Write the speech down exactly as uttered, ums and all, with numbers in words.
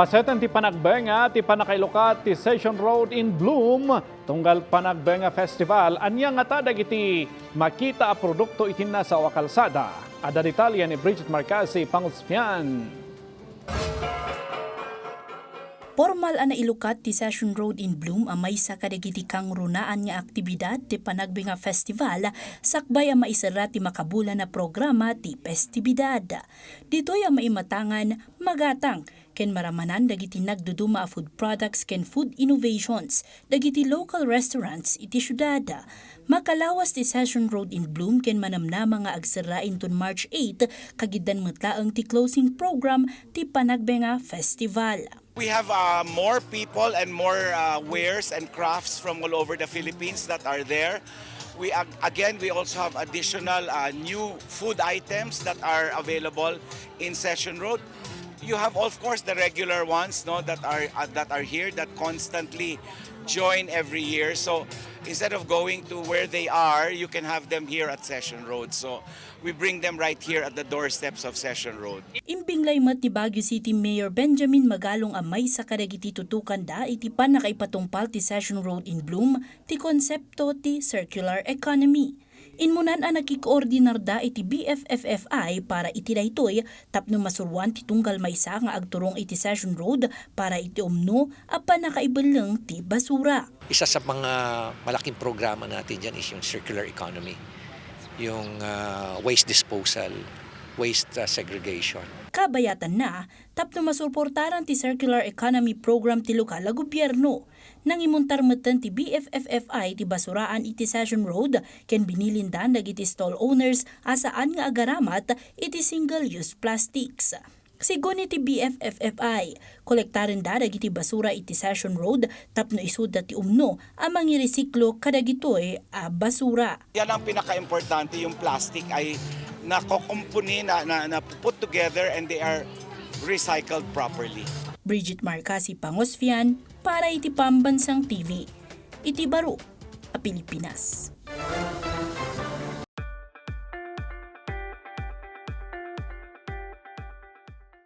Paseten ti panagbenga ti pannakailukat ti Session Road in Bloom tunggal panagbenga festival. Ania ngata dagiti makita a produkto iti nasao a kalsada? Adda detalye ni Bridget Marcasi Pangusfian. Pormal a nailukat ti Session Road in Bloom a maysa kadagiti kangrunaan nga aktibidad ti panagbenga festival sakbay a maiserra ti makabulan a programa ti festibidad. Ditoy a maimatangan, magatang, ken maramanan dagiti nagduduma a food products ken food innovations dagiti local restaurants iti siudad. Makalawas ti Session Road in Bloom ken manamnama nga agserra inton March eight, kagiddan met laeng ti closing program ti Panagbenga Festival. We have uh, more people and more uh, wares and crafts from all over the Philippines that are there. We ag- again, we also have additional uh, new food items that are available in Session Road. You have, of course, the regular ones, no, that are uh, that are here that constantly join every year. So instead of going to where they are, you can have them here at Session Road. So we bring them right here at the doorsteps of Session Road. Imbinglay met ti Baguio City Mayor Benjamin Magalong a maysa kadagiti tutukanda iti pannakaipatungpal ti Session Road in Bloom ti konsepto ti circular economy. Immunan a nakikoordinarda iti B F F F I para iti daytoy tapno masuroan ti tunggal maysa nga agturong iti Session Road para iti umno a pannakaibelleng ti basura. Isa sa mga malaking programa natin dyan is yung circular economy, yung uh, waste disposal, waste uh, segregation. Kabayatanna, tapno masuportaran ti Circular Economy Program ti lokal a gobyerno. Nangimuntar metten ti B F F F I ti basuraan iti Session Road ken binilindan dagiti stall owners a saan nga agaramat iti single-use plastics. Sigun iti B F F F I, kolektarenda dagiti basura iti Session Road tapno isudda ti umno a mangiresiklo kadagitoy a basura. Yan ang pinakaimportante, yung plastic ay nakokompone, na, na, na put together and they are recycled properly. Bridget Marcasi Pangosfian para iti Pambansang T V iti baro a Pilipinas.